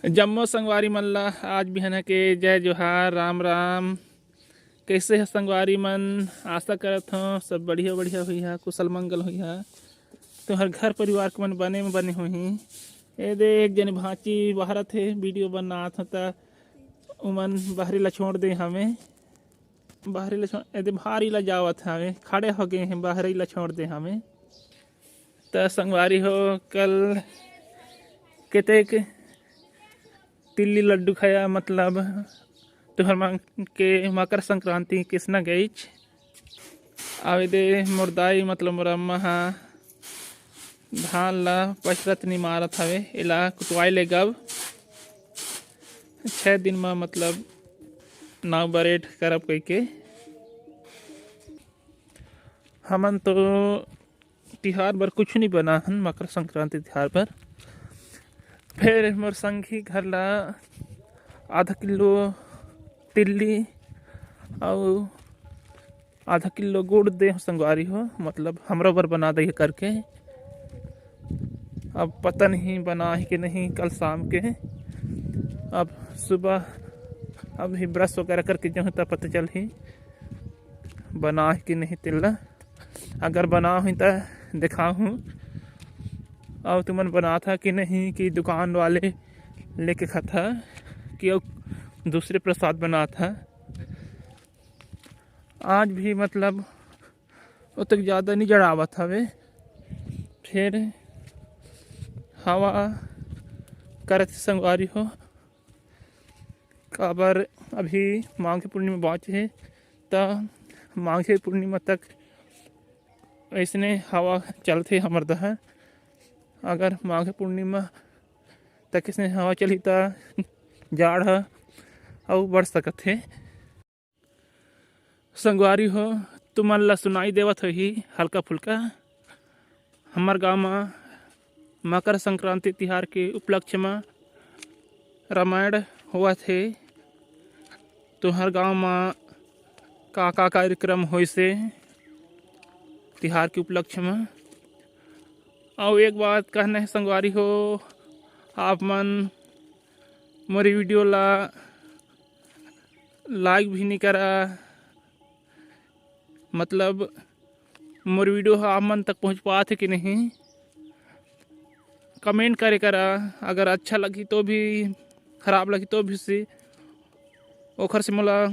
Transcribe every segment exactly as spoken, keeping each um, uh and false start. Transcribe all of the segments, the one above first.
जम्मो संगवारी मन ला आज बिहन के जय जोहार, राम राम। कैसे ह संगवारी मन? आशा करत हव सब बढ़िया बढ़िया होइहा, कुशल मंगल होइहा। तुहर घर परिवार के मन बने में बने होही। ए दे एक जनी भांची बहरत हे, वीडियो बनात हव त उमन बहरी ला छोड़ दे हवे, बहरी ला छोड़, ए दे भारी ला जावत हवे, खड़े हो गए हैं, बहरी ला छोड़ दे हवे। त संगवारी हो, कल केतेक तिल्ली लड्डू खाया, मतलब तुहर मन के मकर संक्रांति किसना गईच। आवे दे मोर दाई, मतलब मोर अम्मा हा धान ला पचरत निमारत हवे, एला कुटवाए ले गब छः दिन म, मतलब नाव बरेठ करब कहिके। हमन तो तिहार बर कुछ नहीं बना हन, मकर संक्रांति तिहार बर। फिर मोर संगी घर ला आधा किलो तिल्ली अउ आधा किलो गुड़ दे हो संगवारी हो, मतलब हमरा बर बना दे करके। अब पता नहीं बना है कि नहीं कल शाम के। अब सुबह अभी ब्रश वगैरह करके जाऊँ तब पता चलही बना है कि नहीं तेला। अगर बना हुई त दिखाहूँ। और तुमन बनाथा कि नहीं कि दुकान वाले लेके खाता कि अउ दूसरे प्रसाद बनाथा। आज भी मतलब ओतक ज़्यादा नहीं जड़ावत हवे, फिर हवा करत हे संगवारी हो। काबर अभी माघी पूर्णिमा बाँचे हे, त माघी पूर्णिमा तक अइसने हवा चलथे हमर डहर। अगर माघी पूर्णिमा तक अइसने हवा चलही, त जाड़ ह अउ बढ़ सकत हे। संगवारी हो, तुमन ला सुनाई देवत होही हल्का फुल्का। हमर गांव म मकर संक्रांति तिहार के उपलक्ष्य म रामायण होवत हे। तुहर गांव म का का कार्यक्रम होइसे तिहार के उपलक्ष्य म? अउ एक बात कहना हे संगवारी हो, आप मन मोर वीडियो ला लाइक भी नहीं करा, मतलब मोर वीडियो ह आप मन तक पहुँच पात हे कि नहीं, कमेंट करे करा। अगर अच्छा लगही तो भी, खराब लगही तो भी से ओखर से मोला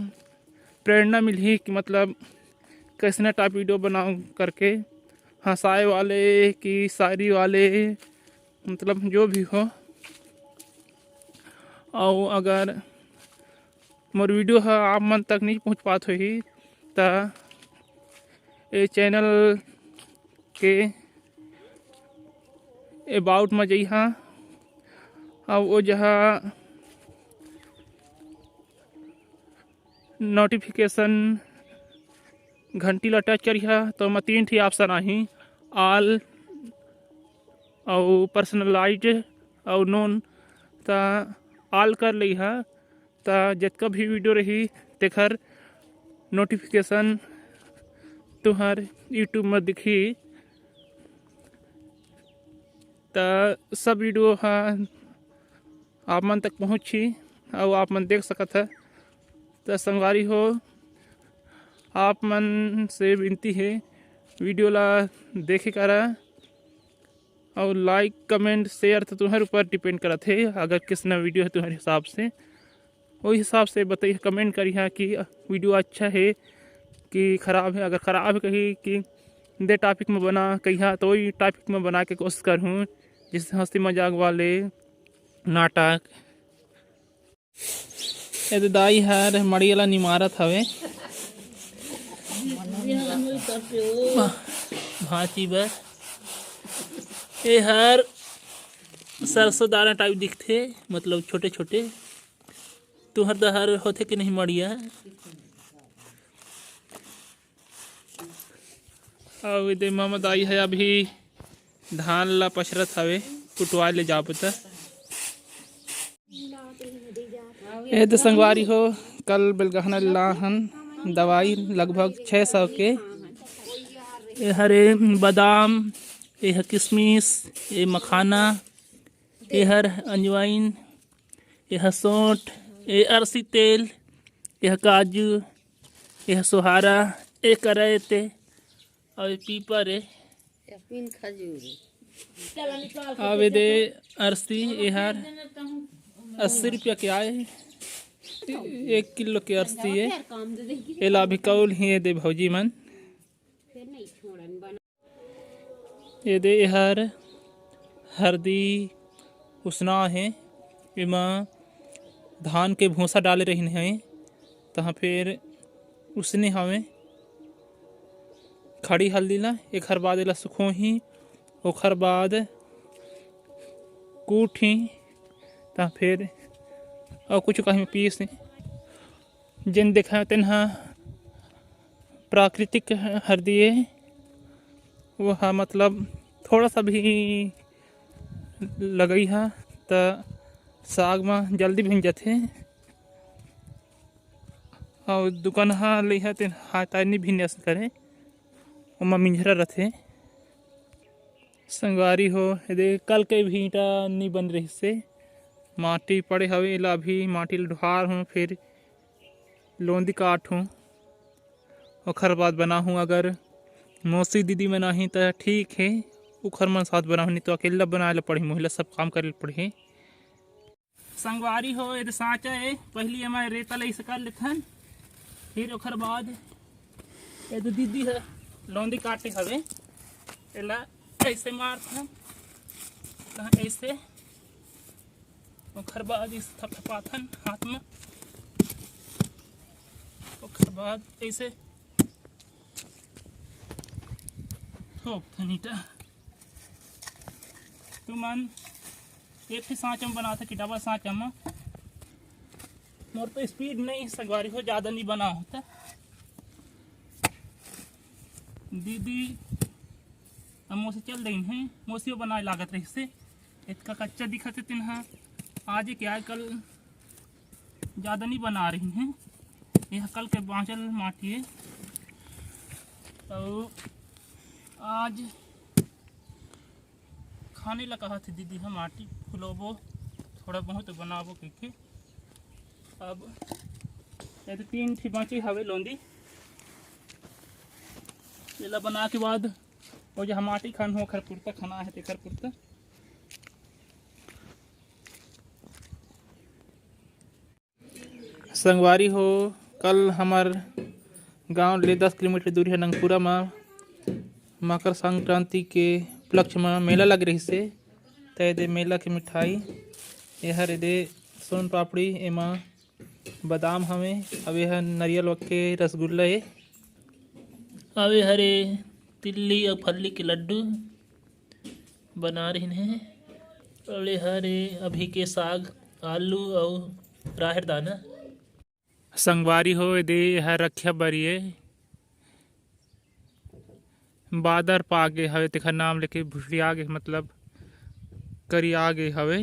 प्रेरणा मिलही कि मतलब कैसना टाइप वीडियो बनाऊँ करके, हंसाए वाले कि शायरी वाले, मतलब जो भी हो। अउ अगर मोर वीडियो ह आप मन तक नहीं पहुँच पात होही, त ए चैनल के अबाउट म जइहा, अउ ओ जहाँ नोटिफिकेशन घंटी ला टच करिहा, तो ओमा तीन ठी ऑप्शन आही, ऑल अउ पर्सनलाइज अउ नोन। त ऑल कर लइहा, त जतका भी वीडियो रही, तेखर नोटिफिकेशन तुहर YouTube म दिखही। त सब वीडियो ह आप मन तक पहुँचही अउ आप मन देख सकत ह। त संगवारी हो, आप मन से विनती हे, वीडियो ला देखे करा। अउ लाइक, कमेंट, शेयर तो तुम्हारे ऊपर डिपेंड करत हे, अगर किसना वीडियो है तुम्हारे हिसाब से, वही हिसाब से बताइए, कमेंट करिहा कि वीडियो अच्छा है कि खराब है। अगर खराब है कही कि दे टॉपिक में बना कहिहा, तो वही टॉपिक में बना के कोशिश करहूँ, जैसे हंसी मजाक वाले नाटक। ए दे दाई हर मड़िया ला निमारत हवे। भा-, भांची बर। ए हर सरसों दाना टाइप दिखथे, मतलब छोटे-छोटे। तुहर डहर होथे कि नहीं मड़िया? अउ एदे ममा दाई ह अभी धान ला पछरत हवे, कुटवाए ले जाबो त। एदे संगवारी हो, कल बेलगहना ला हन दवाई लगभग छः सौ के। ए हरे बादाम, ए ह किशमिश, ए मखाना, ए हर अजवाइन, एह सोंठ, ए अरसी तेल, एह काजू, एह सोहारा, ए करैत ए, अउ ए पीपर ए। अब ए दे अरसी, एहर अस्सी रुपया के आए, एक किलो के अरसी ए। एला अभी कौल ही ए दे भौजी मन। ए दे एहर हरदी उसना हे, एमा धान के भूसा डाले रहिन हे, तहाँ फेर उसने हवे खड़ी हल्दी ला। एखर बाद एला सुखोही, ओखर बाद कूटही, तहाँ फेर अउ कुछ कहीं पीस जेन देखा तेन ह प्राकृतिक हरदी ए। वो ह मतलब थोड़ा सा भी लगई ह त साग म जल्दी भिन जाथे। अउ दुकान ह लेहा तेन हाथ नी भिन अस करे, ओमा मिंझरा रथे। संगवारी हो, एदे कल के भी ईंटा नी बन रहिस हे, माटी पड़े हवे, एला अभी माटी ल ढोहार हूँ, फिर लोंदी काट हूँ, ओखर बाद बनाहूँ। अगर मौसी दीदी मन आही त ठीक हे, ओखर मन साथ बनाहूँ, नहीं तो अकेला बनाए ल पड़ही, मोहिला सब काम करे ल पड़ही। संगवारी हो, एदे सांचा ए, पहली एमा रेता ल अइसे कर लेथन, फिर ओखर बाद एदे दीदी ह लौंदी काटे हवे, एला अइसे मारथन, तहाँ अइसे, ओखर बाद इस थपथपाथन हाथ में, ओखर बाद अइसे ठोकथन ईंटा। तुमन एक ही सांचा में बनाथे कि डबल सांचा में? मोर तो स्पीड नहीं संगवारी हो, ज़्यादा नहीं बना होता। दीदी अब मौसी चल रही हैं, मौसी बनाए लागत रहिस हे। इतका कच्चा दिखत हे तेन ह, आज के आज कल ज़्यादा नहीं बना रही हैं। यह कल के बाँचल माटी है। तो आज खाने ला कहत हे दीदी, हम माटी फुलोबो, थोड़ा बहुत बनाबो कहिके। अब ये तो तीन ठी बाँचे हवे लोंदी, एला बना के बाद वो जो हम माटी खान हो, ओखर पुरता खाना है, तेखर पुरता। संगवारी हो, कल हमर गांव ले दस किलोमीटर दूरी हे नंगपुरा म मकर संक्रांति के उपलक्ष्य म मेला लग रहिस हे। त एदे मेला के मिठाई, एहर एदे सोन पापड़ी, एमा बादाम हवे, अउ एहर नरियल के रसगुल्ला ए, अउ एहर ए तिल्ली अउ फल्ली के लड्डू बना रहिन हे। अउ एहर ए अभी के साग, आलू अउ राहेर दाना। संगवारी हो, एदे एहर रखिया बरी ए, बादर पा गे हवे, तेखर नाम लेके भुसड़िया गे, मतलब करिया गे हवे।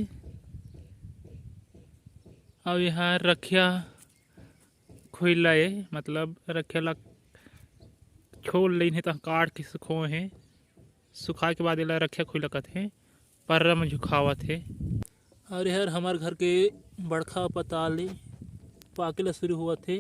अउ एहर रखिया खुइला ए, मतलब रखिया ला छोल लेन हे, त काट के सुखोए हे। सुखाए के बाद एला रखिया खुइला कथे, पर्रा म झुकावत हे। अउ एहर हमर घर के बड़खा पताल ए, पाके ला शुरू होवत हे।